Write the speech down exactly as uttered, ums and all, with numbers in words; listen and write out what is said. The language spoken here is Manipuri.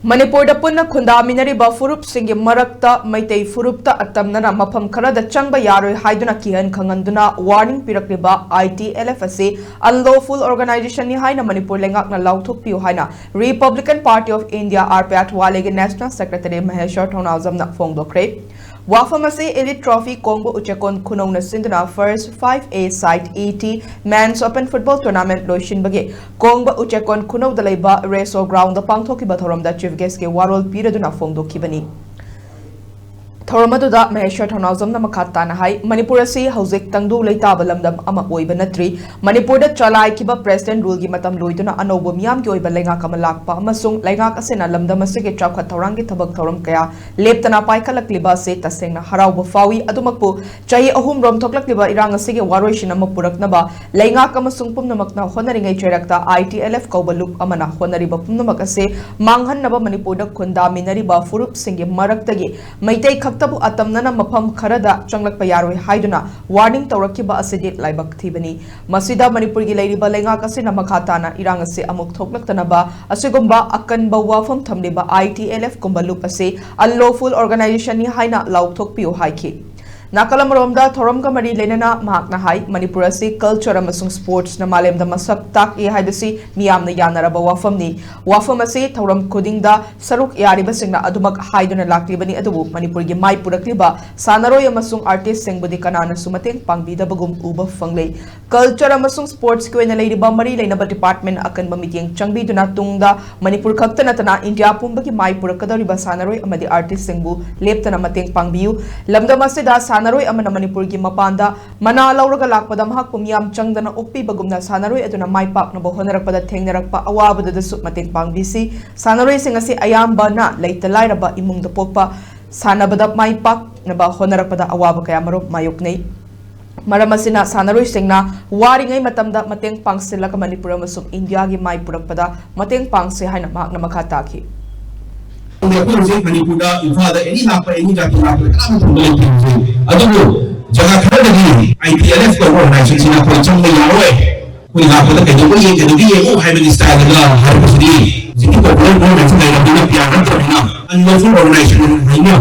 ꯃꯅꯤꯄꯨꯔꯗ ꯄꯨꯟꯅ ꯈꯨꯟꯗꯥꯃꯤꯟꯅꯔꯤꯕ ꯐꯨꯔꯨꯞꯁꯤꯡꯒꯤ ꯃꯔꯛꯇ ꯃꯩꯇꯩ ꯐꯨꯔꯨꯞꯇ ꯑꯇꯝꯅꯅ ꯃꯐꯝ ꯈꯔꯗ ꯆꯪꯕ ꯌꯥꯔꯣꯏ ꯍꯥꯏꯗꯨꯅ ꯀꯤꯍꯟ ꯈꯪꯍꯟꯗꯨꯅ warning ꯄꯤꯔꯛꯂꯤꯕ I T L F ꯑꯁꯤ unlawful organization ꯅꯤ ꯍꯥꯏꯅ ꯃꯅꯤꯄꯨꯔ ꯂꯩꯉꯥꯛꯅ ꯂꯥꯎꯊꯣꯛꯄꯤꯌꯨ ꯍꯥꯏꯅ Republican Party of India, R P I ꯊꯧꯕꯥꯜꯒꯤ National Secretary ꯃꯍꯦꯁ꯭ꯋꯔ ꯊꯧꯅꯥꯎꯖꯝꯅ ꯐꯣꯡꯗꯣꯛꯈ꯭ꯔꯦ꯫ ꯋꯥꯐꯝ ꯑꯁꯤ Elite Trophy ꯀꯣꯡꯕ ꯎꯆꯦꯀꯣꯟ ꯈꯨꯅꯧꯅ ꯁꯤꯟꯗꯨꯅ First five A Side E T Men's Open Football Tournament ꯂꯣꯏꯁꯤꯟꯕꯒꯤ ꯀꯣꯡꯕ ꯎꯆꯦꯀꯣꯟ ꯈꯨꯅꯧꯗ ꯂꯩꯕ ꯔꯦꯁꯣ ꯒ꯭ꯔꯥꯎꯟꯗ ꯄꯥꯡꯊꯣꯛꯈꯤꯕ ꯊꯧꯔꯝꯗ Chief Guest ꯀꯤ ꯋꯥꯔꯣꯜ ꯄꯤꯔꯗꯨꯅ ꯐꯣꯡꯗꯣꯛꯈꯤꯕꯅꯤ꯫ ꯊꯧꯔꯝ ꯑꯗꯨꯗ ꯃꯍꯦꯁ꯭ꯋꯔ ꯊꯧꯅꯥꯎꯖꯝꯅ ꯃꯈꯥ ꯇꯥꯅ ꯍꯥꯏ, ꯃꯅꯤꯄꯨꯔ ꯑꯁꯤ ꯍꯧꯖꯤꯛ ꯇꯪꯗꯨ ꯂꯩꯇꯥꯕ ꯂꯝꯗꯝ ꯑꯃ ꯑꯣꯏꯕ ꯅꯠꯇ꯭ꯔꯤ꯫ ꯃꯅꯤꯄꯨꯔꯗ ꯆꯂꯥꯏꯈꯤꯕ President Rule ꯒꯤ ꯃꯇꯝ ꯂꯣꯏꯗꯨꯅ ꯑꯅꯧꯕ ꯃꯤꯌꯥꯝꯒꯤ ꯑꯣꯏꯕ ꯂꯩꯉꯥꯛ ꯑꯃ ꯂꯥꯛꯄ ꯑꯃꯁꯨꯡ ꯂꯩꯉꯥꯛ ꯑꯁꯤꯅ ꯂꯝꯗꯝ ꯑꯁꯤꯒꯤ ꯆꯥꯎꯈꯠ ꯊꯧꯔꯥꯡꯒꯤ ꯊꯕꯛ ꯊꯧꯔꯝ ꯀꯌꯥ ꯂꯦꯞꯇꯅ ꯄꯥꯏꯈꯠꯂꯛꯂꯤꯕ ꯑꯁꯤ ꯇꯁꯦꯡꯅ ꯍꯔꯥꯎꯕ ꯐꯥꯎꯏ꯫ ꯑꯗꯨꯃꯛꯄꯨ, ꯆꯍꯤ ꯑꯍꯨꯝ ꯔꯣꯝ ꯊꯣꯛꯂꯛꯂꯤꯕ ꯏꯔꯥꯡ ꯑꯁꯤꯒꯤ ꯋꯥꯔꯣꯏꯁꯤꯟ ꯑꯃ ꯄꯨꯔꯛꯅꯕ ꯂꯩꯉꯥꯛ ꯑꯃꯁꯨꯡ ꯄꯨꯝꯅꯃꯛꯅ ꯍꯣꯠꯅꯔꯤꯉꯩ ꯆꯩꯔꯛꯇ I T L F ꯀꯧꯕ ꯂꯨꯞ ꯑꯃꯅ ꯍꯣꯠꯅꯔꯤꯕ ꯄꯨꯝꯅꯃꯛ ꯑꯁꯤ ꯃꯥꯡꯍꯟꯅꯕ ꯃꯅꯤꯄꯨꯔꯗ ꯈꯨꯟꯗꯥꯃꯤꯟꯅꯔꯤꯕ ꯐꯨꯔꯨꯞꯁꯤꯡꯒꯤ ꯃꯔꯛꯇꯒꯤ ꯃꯩꯇꯩ ꯈꯛꯇꯕꯨ ꯑꯇꯝꯅꯅ ꯃꯐꯝ ꯈꯔꯗ ꯆꯪꯂꯛꯄ ꯌꯥꯔꯣꯏ ꯍꯥꯏꯗꯨꯅ warning ꯇꯧꯔꯛꯈꯤꯕ ꯑꯁꯤꯗꯤ ꯂꯥꯏꯕꯛ ꯊꯤꯕꯅꯤ꯫ ꯃꯁꯤꯗ ꯃꯅꯤꯄꯨꯔꯒꯤ ꯂꯩꯔꯤꯕ ꯂꯩꯉꯥꯛ ꯑꯁꯤꯅ ꯃꯈꯥ ꯇꯥꯅ ꯏꯔꯥꯡ ꯑꯁꯤ ꯑꯃꯨꯛ ꯊꯣꯛꯂꯛꯇꯅꯕ ꯑꯁꯤꯒꯨꯝꯕ ꯑꯀꯟꯕ ꯋꯥꯐꯝ ꯊꯝꯂꯤꯕ I T L F ꯀꯨꯝꯕ ꯂꯨꯞ ꯑꯁꯤ unlawful organization ꯅꯤ ꯍꯥꯏꯅ ꯂꯥꯎꯊꯣꯛꯄꯤꯌꯨ ꯍꯥꯏꯈꯤ꯫ ꯅꯥꯀꯜ ꯑꯃꯔꯣꯝꯗ ꯊꯧꯔꯝꯒ ꯃꯔꯤ ꯂꯩꯅꯅ ꯃꯍꯥꯛꯅ ꯍꯥꯏ, ꯃꯅꯤꯄꯨꯔ ꯑꯁꯤ culture ꯑꯃꯁꯨꯡ sports ꯅ ꯃꯥꯂꯦꯝꯗ ꯃꯁꯛ ꯇꯥꯛꯏ ꯍꯥꯏꯕꯁꯤ ꯃꯤꯌꯥꯝꯅ ꯌꯥꯅꯔꯕ ꯋꯥꯐꯝꯅꯤ꯫ ꯋꯥꯐꯝ ꯑꯁꯤ ꯊꯧꯔꯝ ꯈꯨꯗꯤꯡꯗ ꯁꯔꯨꯛ ꯌꯥꯔꯤꯕꯁꯤꯡꯅ ꯑꯗꯨꯃꯛ ꯍꯥꯏꯗꯨꯅ ꯂꯥꯛꯂꯤꯕꯅꯤ, ꯑꯗꯨꯕꯨ ꯃꯅꯤꯄꯨꯔꯒꯤ ꯃꯥꯏ ꯄꯨꯔꯛꯂꯤꯕ ꯁꯥꯟꯅꯔꯣꯏ ꯑꯃꯁꯨꯡ artist ꯁꯤꯡꯕꯨꯗꯤ ꯀꯅꯥꯅꯁꯨ ꯃꯇꯦꯡ ꯄꯥꯡꯕꯤꯗꯕꯒꯨꯝ ꯎꯕ ꯐꯪꯂꯦ꯫ Culture ꯑꯃꯁꯨꯡ sports ꯀꯤ ꯑꯣꯏꯅ ꯂꯩꯔꯤꯕ ꯃꯔꯤ ꯂꯩꯅꯕ department ꯑꯀꯟꯕ ꯃꯤꯠꯌꯦꯡ ꯆꯪꯕꯤꯗꯨꯅ ꯇꯨꯡꯗ ꯃꯅꯤꯄꯨꯔ ꯈꯛꯇ ꯅꯠꯇꯅ ꯏꯟꯗꯤꯌꯥ ꯄꯨꯝꯕꯒꯤ ꯃꯥꯏ ꯄꯨꯔꯛꯀꯗꯧꯔꯤꯕ ꯁꯥꯟꯅꯔꯣꯏ ꯑꯃꯗꯤ artist ꯁꯤꯡꯕꯨ ꯂꯦꯞꯇꯅ ꯃꯇꯦꯡ ꯄꯥꯡꯕꯤꯌꯨ꯫ ꯂꯝꯗꯝ ꯑꯁꯤꯗ ꯁꯥꯟꯅꯔꯣꯏ ꯑꯃꯅ ꯃꯅꯤꯄꯨꯔꯒꯤ ꯃꯄꯥꯟꯗ ꯃꯅꯥ ꯂꯧꯔꯒ ꯂꯥꯛꯄꯗ ꯃꯍꯥꯛꯄꯨ ꯃꯤꯌꯥꯝ ꯆꯪꯗꯅ ꯑꯣꯛꯄꯤꯕꯒꯨꯝꯅ ꯁꯥꯟꯅꯔꯣꯏ ꯑꯗꯨꯅ ꯃꯥꯏ ꯄꯥꯛꯅꯕ ꯍꯣꯠꯅꯔꯛꯄꯗ ꯊꯦꯡꯅꯔꯛꯄ ꯑꯋꯥꯕꯗꯨꯗꯁꯨ ꯃꯇꯦꯡ ꯄꯥꯡꯕꯤꯁꯤ꯫ ꯁꯥꯟꯅꯔꯣꯏꯁꯤꯡ ꯑꯁꯤ ꯑꯌꯥꯝꯕꯅ ꯂꯩꯇ ꯂꯥꯏꯔꯕ ꯏꯃꯨꯡꯗ ꯄꯣꯛꯄ, ꯁꯥꯟꯅꯕꯗ ꯃꯥꯏ ꯄꯥꯛꯅꯕ ꯍꯣꯠꯅꯔꯛꯄꯗ ꯑꯋꯥꯕ ꯀꯌꯥꯃꯔꯨꯝ ꯃꯥꯌꯣꯛꯅꯩ꯫ ꯃꯔꯝ ꯑꯁꯤꯅ ꯁꯥꯟꯅꯔꯣꯏꯁꯤꯡꯅ ꯋꯥꯔꯤꯉꯩ ꯃꯇꯝꯗ ꯃꯇꯦꯡ ꯄꯥꯡꯁꯤꯜꯂꯒ ꯃꯅꯤꯄꯨꯔ ꯑꯃꯁꯨꯡ ꯏꯟꯗꯤꯌꯥꯒꯤ ꯃꯥꯏ ꯄꯨꯔꯛꯄꯗ ꯃꯇꯦꯡ ꯄꯥꯡꯁꯤ ꯍꯥꯏꯅ ꯃꯍꯥꯛꯅ ꯃꯈꯥ ꯇꯥꯈꯤ꯫ ꯑꯩꯈꯣꯏ ꯍꯧꯖꯤꯛ ꯃꯅꯤꯄꯨꯔꯗ, ꯏꯝꯐꯥꯜꯗ ꯑꯦꯅꯤ ꯂꯥꯛꯄ, ꯑꯦꯅꯤ ꯖꯥꯇꯤ ꯂꯥꯛꯄ ꯀꯅꯥꯝꯇ ꯊꯤꯡꯕ ꯂꯩꯇꯦ ꯍꯧꯖꯤꯛ꯫ ꯑꯗꯨꯕꯨ ꯖꯒꯥ ꯈꯔꯗꯗꯤ I T L F ꯀꯧꯕ organization ꯁꯤꯅ ꯑꯩꯈꯣꯏ ꯆꯪꯕ ꯌꯥꯔꯣꯏ, ꯑꯩꯈꯣꯏ ꯂꯥꯛꯄꯗ ꯀꯩꯗꯧꯕ ꯌꯦꯡ-, ꯀꯩꯗꯧꯒꯦ ꯌꯦꯡꯉꯨ ꯍꯥꯏꯕꯒꯤ style ꯗ ꯍꯥꯏꯔꯛꯄꯁꯤꯗꯤ ꯍꯧꯖꯤꯛꯀꯤ ꯄꯣꯄꯨꯂꯔ ꯒꯣꯚꯔꯟꯃꯦꯟꯁꯤ ꯂꯩꯔꯕꯅꯤꯅ, ꯄꯤ ꯑꯥꯔ ꯅꯠꯇ꯭ꯔꯕꯅꯤꯅ ꯑꯟꯂꯣꯐꯨꯜ ꯑꯣꯔꯒꯅꯥꯏꯖꯦꯁꯟ ꯍꯥꯏꯅ